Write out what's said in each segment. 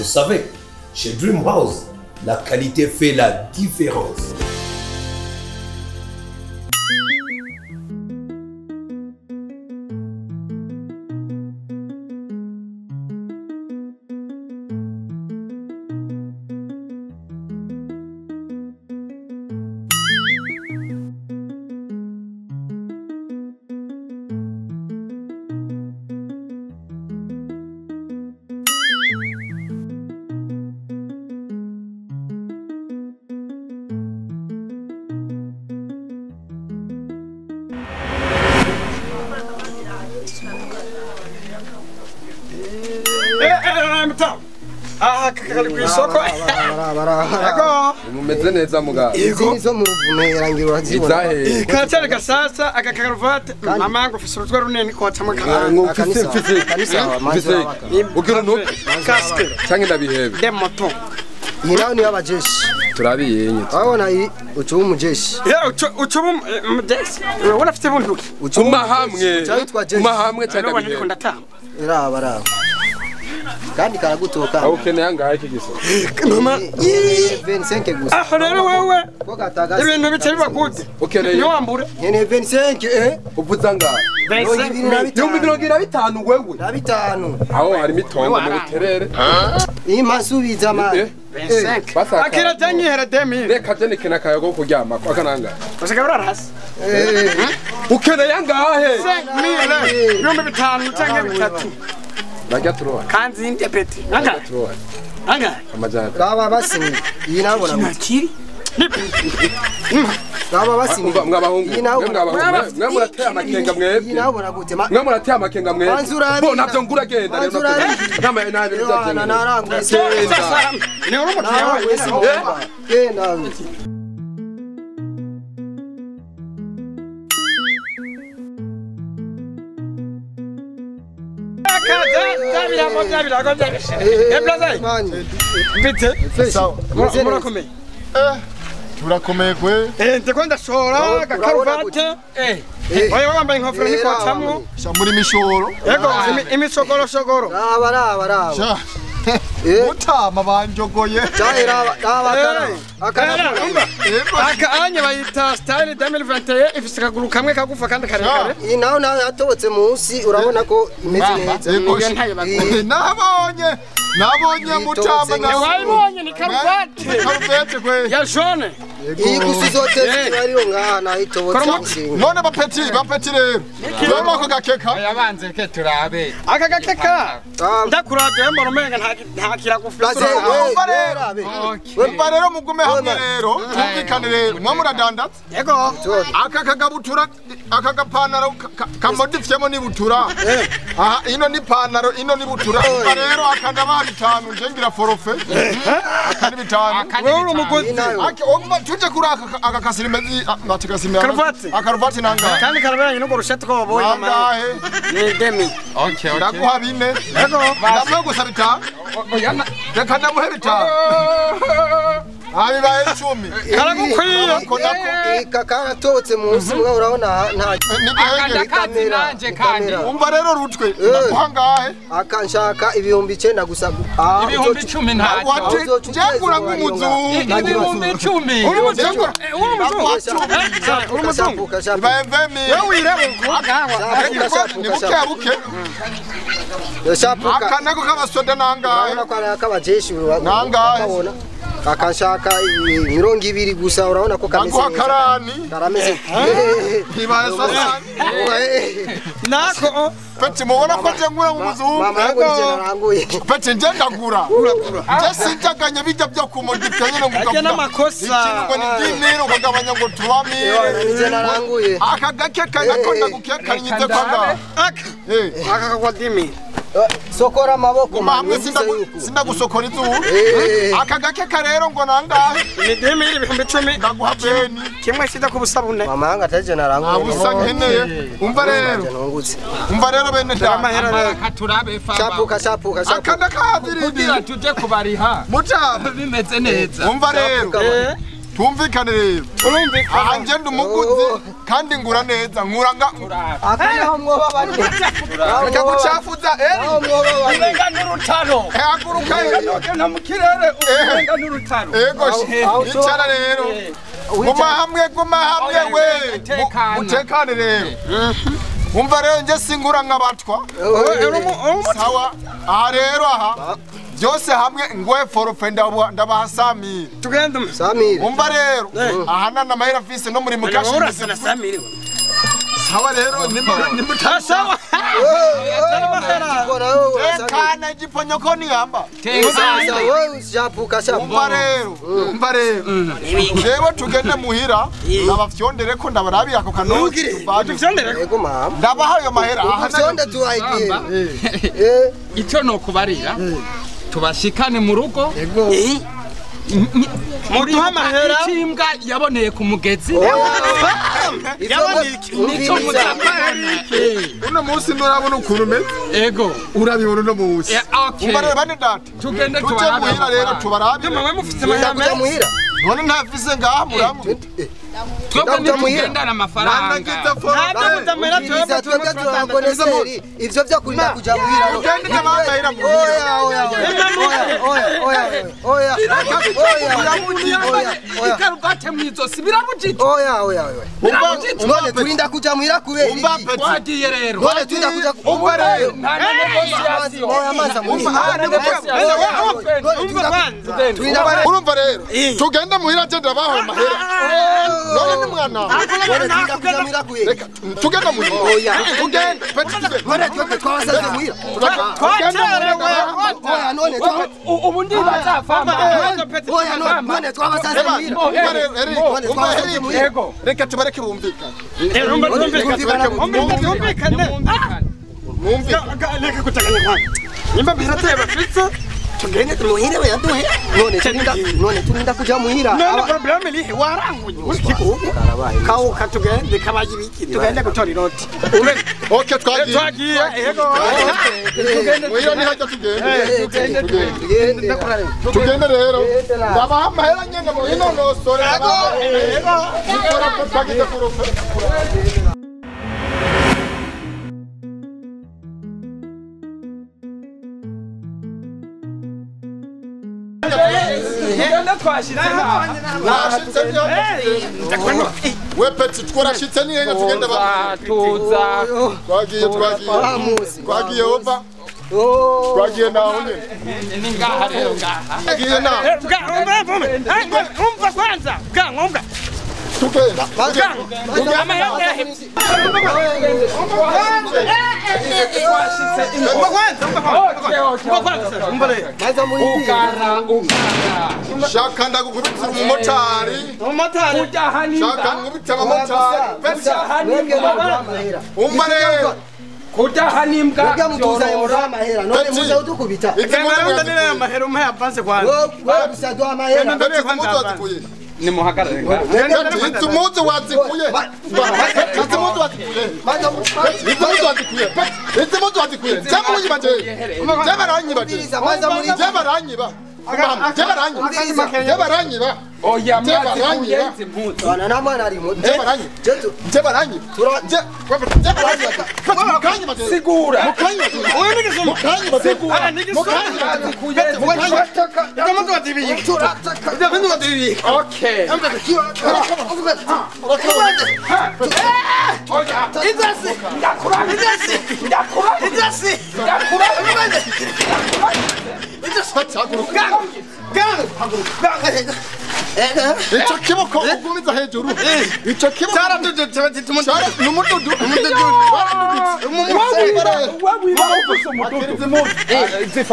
savez, chez Dream House, la qualité fait la différence. Isoko mumeze neza mugabo izo mu ruvumera ngira urazibona karacyari gasasa aka karuvati mama ngo ufise urutwe runini kotsa ngo mfise ugira no casque cyangwa ndabihebe de moto iyi nayo ni y'abajeshi turabiyenye urabona iyi ucuba umujeshi ucuba umujeshi urabona afite bunduki uma hamwe uma hamwe cyangwa ndabihebe ndatamba raba raba kandi karagutoka aho ukeneye angahe iki giso mama 25 gusa aho rero wewe ibintu bice biba gute ukeneye niwambure nkeneye 25 uvuza angahe 25 wewe na bitanu aho hari mitongo mu buterere imasubiza mani 25 akira janyihera demi reka je nikena kayago kuryama akananga bashaka burara hasi ukeneye angahe 5000 ibihumbi bitanu cyangwa bitatu Najya turoa. Kanzi ndepete. Anga. Turoa. Anga. Amajana. Raba basini. Iyi nabona nakiri. Raba basini. Mwabahungu. Mwe murateye amakenga mwebwe. Iyi nabona gute. Mwe murateye amakenga mwebwe. Bo navyo ngura genda rero. Nama nabi byagenda. Naranguye. Ni uri umukiriya wawe. Genda. Turakomeye kwe. Ndiko ndashora agakaruvate. Oya wambaye inkofero nikotsamwo. Sha muri mishoro. Yego imishogoro shogoro. Raba raba raba. Mutama banjogoye. Cyahe raba raba akara. Aka anya bayita style 2021 ifise akaguru kamwe kagufa kandi karekare. Iyi naho naho yatobotse munsi urabona ko imeze neza. Nabonye nabonye mutama nawe. Wabonye ni karuvati. Karuvati kwe. Ya jaune. Iyi gusa izotetse bariyo ngaha naho itobotse munsi. None bapeti rero. Rero ako gakeka. Yabanze ke turabe. Aka gakeka. Ndakuravye mbona umenga nta kiragufisa. Umva rero mugume hamwe rero tumvikane rero mwe muradandaza. Yego. Aka kagabutura aka gapanaro kamodifyemo ni butura. Aha ino ni panaro ino ni butura. Umva rero akanda ba bitanu nje ngira forofe. Akandi bitanu. Wewe uri umugozi. Ake umva tuje kuri aka kasirimezi ati kasimera. Karuvati. Akaruvati nanga. Kandi karaberanye no gorusha twobonye mama. Ni demi. Okay okay. Ndaguha bine. Yego. Ndamuha gusa bitanu. Reka ndamuhe bitanu. Abibaye 10. Karagukwiye. Karatobotse munsi mwa urabona nta nige nanje kandi. Umva rero rutwe ndaguha ngahe? Akanshaka ibihumbi 9 gusa. Ibihumbi 10 ntacyo. Jengura nk'umuzungu. Ibihumbi 10. Uri umuzungu. Uri umuzungu. Uri umuzungu. Ibaye 20. Wewe wireba ni buke buke. Aka nako kabasoda nangahe? Urabona ko ari akabajeshi nangahe? Akashaka 20 gusa urabona ko kameze neza. Karani. Karameze. Ibaye sasa. Nako Peti mubona ko nje ngura mu muzungu. Mama yangu nje naranguye. Peti nje ndagura. Nje sinjaganye bijya byo kumodifya nyine ngo ukavuga. N'amakosa. Ikintu ngo ni 10 ukagabanya ngo 3000. Nje naranguye. Aka gake kanako ndagukekanye kwanga. Aka. Aka kwa 10. Sokora amaboko mamwe sindagusokora izuba. Aka gake karero ngo nangahe? Ni 10 ibihumbi 10 ndaguha beni. Kimwe sida kubusabune. Mama yanga ataje naranguye. Abusa nkeneye. Umva rero. Umva rero bene amahera rero. Katurabe famba. Shapuka shapuka shapuka. Akanda kadirindi. Kugira tuje kubariha. Mutama bimeze neza. Umva rero. Tumvikane rero. Aha nje ndi umuguzi kandi ngura neza nkura nga akana mwoba bane. Reka gucafuza eri. Urenga n'urutaro. Haguruka Ugenda mu kirere urenga n'urutaro. Ego icara rero. Guma hamwe we. Mutekane rero. Umva rero nje singura nkabatwa. Sawa. Aha rero aha. Byose hamwe ngwe forfait ndabaha Samiri. Tugenda Samiri. Umva rero aha na mahera fise no muri mukashi. Urasana Samiri. Sawa rero nimba sawa. Tekana giponyoko ni yamba. Wewe ushapuka shapu. Umva rero. Jewe tugende muhira ndabafyondere ko ndabarabira ako kanoti. Tufyondere. Yego mama. Ndabaha ayo mahera aha. Fyonde tuwayigiye. Icyo no kubarira. Tubashikane mu rugo. Yego. Muduha amahera. Imbwa yaboneye ku mugezi. Yaboneye nico muzakora. Uno munsi nurabona ukuntu umeze. Ego. Urabibona uno munsi. Umva rero bane data. Tugende tubarabe rero tubarabe. Mwe mufite amahera menshi. Muhira. None ntafise ngaha muramu. Twebwe ntitugendana amafaranga. Twebwe turakoneseri ivyo vyo kurinda kuja muhira. Ugende n'abahera muhira. Oya oya oya oya oya. Oya. Ikaruvate mwizosi birabujije. Oya oya oya. None turinda kuja muhira kubera iki? Wagiye rero. None turinda kuja umva rero. Nta negociation. Oya amaza muhira. Urumva rero. Tugende muhira je ndabaho mahera. None ni mwana. None turinda kuja muhira kubera. Reka tugende muhira. Oya. Tugende. None twebwe twabasaze muhira. Twacerewe. Oya none ubu ndibazafamba. Oya none twabasaze muhira. Umva reka tubareke bumvikane. Bumvikane. Reka kutakanya kwanza. Nimba birateye bafitse tugende tumuhire bayaduhe. None turinda kuja muhira. None problem iri waranguye. Kauka tugende kabaye ibiki tugende gutora inoti. Okay twagiye. Twagiye ego. Tugende. Muhira ni hajya tugende. Tugende rero. Ndabaha amahera nyene mu inonosore. Ego. Ego. Twagize kurufe. We peti twarashitse ni yenya tugenda ba tuza twagiye twagiye over twagiye naho nyene ni ngaha rero ngaha twagiye naho umva kwanza bwa ngombwa tugenda shaka ndagukubitira umumotari shaka nkubitira abamotari umva rero kudaha n'imbwa mwebwe mutuzanye muduha amahera none muze udukubita amahera umpe avance kwanza wewe gusa duha amahera nimuhagarare ngaha izi wazikuye izi muzu wazikuye je baranyiba oya mwazikuye izi mpuzu bana na mwana arimo je baranyiba sigura sigura okay Ico kiboko ugumiza hejuru ico kiboko n'umududu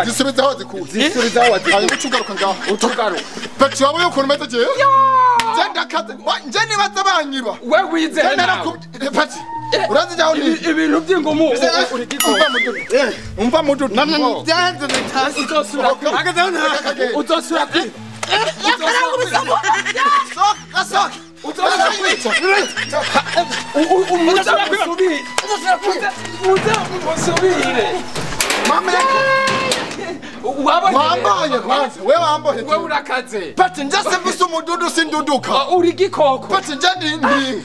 zisubiza aho zikuye zisubiza aho zikuye hanyuma ucugaruka ngaho ucugaruka peti waba ukuntu umeze jewe je ndakaze nje nibaza banyiba we wizere nawe peti urazi jaho ni ibintu by'ingumu uri gikoma umva mududu byanze bitasi uzosura Wabonye Wambaye kwanza we wambaye wewe urakaze pati nje simvise umududu sinduduka uri gikoko pati nje ndi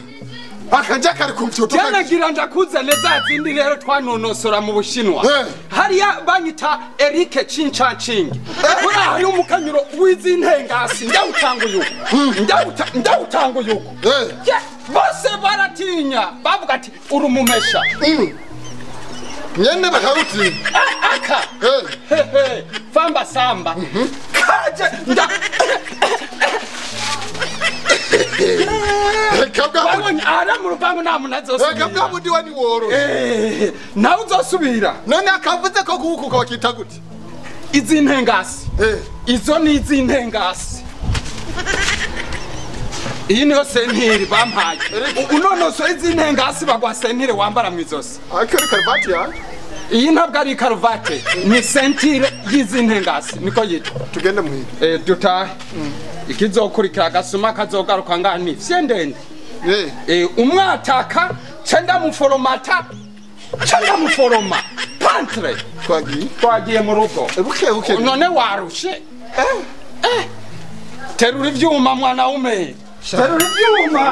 akanja kari computer janagira ndakuzane za zindi rero twanonosora mu Bushinwa hariya banyita Eric Chinchancing kuri hari umukanyuro w'izintengasi ndawutanga uyu ndawutanga uyu bose baratinya bavuga ati uri umumesha nyene bakawutinya aka famba samba kaje nda kabwa ara mu rupangu nta muntu azosubira kabwa bundi wani woro nawe uzosubira none akavuze ko kuwukuka bakita gute izi ntengasi izo ni izi ntengasi iyi niyo sentire bampaye unonosoye izi ntengasi bagwa sentire wambara mu izosi ariko ni karuvati yanjye iyi ntabwo ari karuvati ni sentire y'izi ntengasi niko yitwa tugende muhira dutahe ikizokurikira agasuma kazogaruka ngaha ni fye ndende umwataka cenda muforomata cenda muforoma pantre twagiye mu rugo buke buke none warushe terura ivyuma mwana wume terura ivyuma.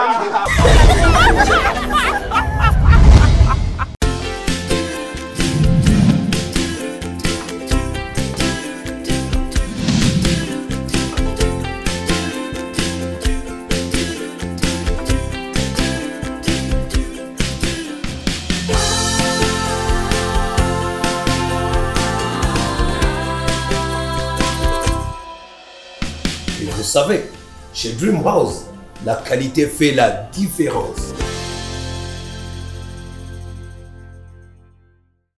Et vous savez, chez Dream House, la qualité fait la différence.